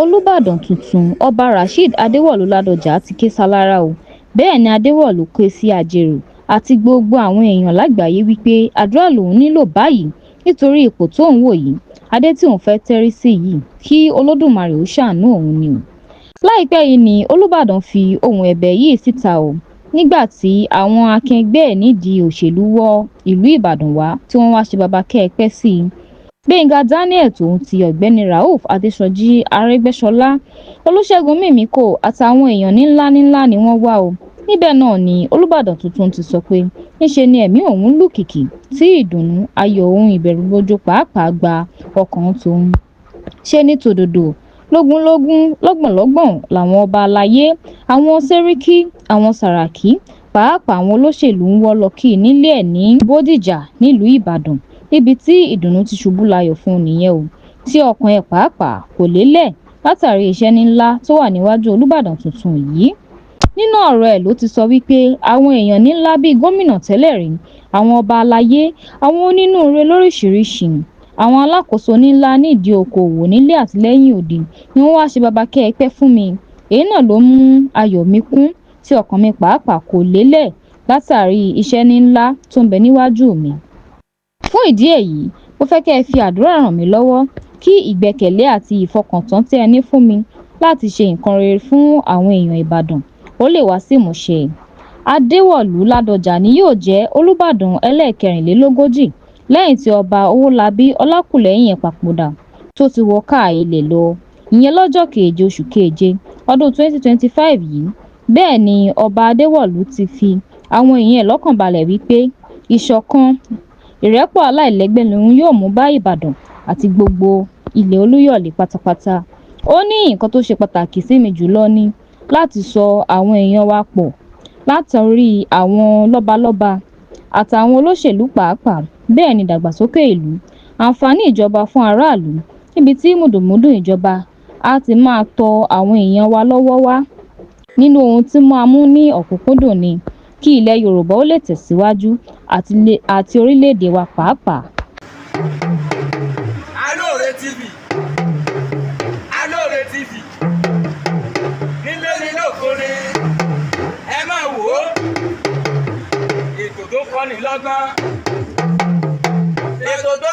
Olùbàdàn tuntun, Ọba Rasheed Adéwọ̀lú Ládọjà ti ké sálára o. Bẹ́ẹ̀ ni Adéwọ̀lú ké sí Ajerò àti gbogbo àwọn èèyàn lágbàáyé wípé àdúrà lòun nílò báyìí nítorí ipò tóun wò yìí, adé tí òun fẹ́ẹ́ tẹ́rí sí yìí, kí Olódùmarè ó ṣàánú òun ni o. Láìpẹ́ yìí ni Olùbàdàn fi ohùn ẹ̀bẹ̀ yìí síta o, nígbà tí àwọn akẹgbẹ́ ẹ̀ nídìí òṣèlú wọ ìlú Ìbàdàn wá tí wọ́n wáá ṣe baba-kẹ́ẹ-pẹ́ sí i. Gbẹ̀ngà Daniel tòun ti Ọ̀gbẹ́ni Rauf Adésọjí Arégbèsọlá, Olùṣègùn Mímíkò àtàwọn èèyàn ńlá ńlá ni wọ́n wà o. Níbẹ̀ náà ni Olùbàdàn tuntun ti sọ pé níṣe ni ẹ̀mí òun lù kìkì tí ìdùnnú, ayọ̀ òun ìbẹ̀rùbojo pàápàá gba ọkàn tóun. Ṣe ní tòdodo lógúnlógún lọ́gbọ̀nlọ́gbọ̀n làwọn ọba àlàyé, àwọn sẹ́ríkì, àwọn sàràkí, pàápàá àwọn olóṣèlú ń wọ́ lọ kí i nílé ẹ̀ ní Bódìjà nílùú Ìbàdàn níbi tí ìdùnnú ti ṣubú layọ̀ fún un nìyẹn o, tí ọkàn ẹ̀ pàápàá kò lélẹ̀ látàrí iṣẹ́ ńlá tó wà níwájú Olùbàdàn tuntun yìí. Nínú ọ̀rọ̀ ẹ̀ ló ti sọ wípé àwọn èèyàn ńlá bíi gómìnà tẹ́lẹ̀ rí, àwọn ọba àlàyé, àwọn onínúure lóríṣiríṣii, àwọn alákòóso ńlá nídìí okòòwò nílé àti lẹ́yìn odi ni wọ́n wáá ṣe baba-kẹ́ẹ-pẹ́ fún mi. Èyí náà ló mú ayọ̀ mi kún tí ọkàn mi pàápàá kò lélẹ̀ látàrí iṣẹ́ ńlá tó ń bẹ níwájú mi. Fún ìdí èyí, mo fẹ́ kẹ́ ẹ fi àdúrà ràn mí lọ́wọ́ kí ìgbẹ́kẹ̀lé àti ìfọkàntán tẹ́ ẹ ní fún mi láti ṣe nǹkan rere fún àwọn èèyàn Ìbàdàn ó lè wá sí ìmúṣẹ. Adéwọ̀lú Ládọjà ni yóò jẹ́ Olùbàdàn ẹlẹ́ẹ̀kẹrìnlélógójì lẹ́yìn tí Ọba Ọwọ́labí Ọlákúlẹ́hìn papòdà tó ti wọ káà ilé lọ, ìyẹn lọ́jọ́ keje oṣù keje ọdún 2025 yìí. Bẹ́ẹ̀ ni Ọba Adéwọ̀lú ti fi àwọn èèyàn ẹ̀ lọ́kàn balẹ̀ wípé ìṣọ̀kan, ìrẹ́pọ̀ aláìlẹ́gbẹ́ lòun yóò mú bá Ìbàdàn àti gbogbo ilẹ̀ Olúyọ̀lé pátápátá. Ó ní nǹkan tó ṣe pàtàkì sí mi jù lọ ni láti so àwọn èèyàn wa pọ̀ látòrí àwọn lọ́balọ́ba àtàwọn olóṣèlú pàápàá. Bẹ́ẹ̀ ni ìdàgbàsókè ìlú, àǹfààní ìjọba fún aráàlú níbi tí mùdùnmúdùn ìjọba á ti máa tó àwọn èèyàn wa lọ́wọ́ wà nínú ohun tí mà á mú ní ọ̀kúnkúndùn ní kí ilẹ̀ Yorùbá ó lè tẹ̀síwájú àti orílẹ̀-èdè wa pàápàá. Alóore TV, Alóore TV, nílé ní lóko ni, ẹ máa wò ó, ètò tó kọ́ni lọ́gbọ́n, ètò tó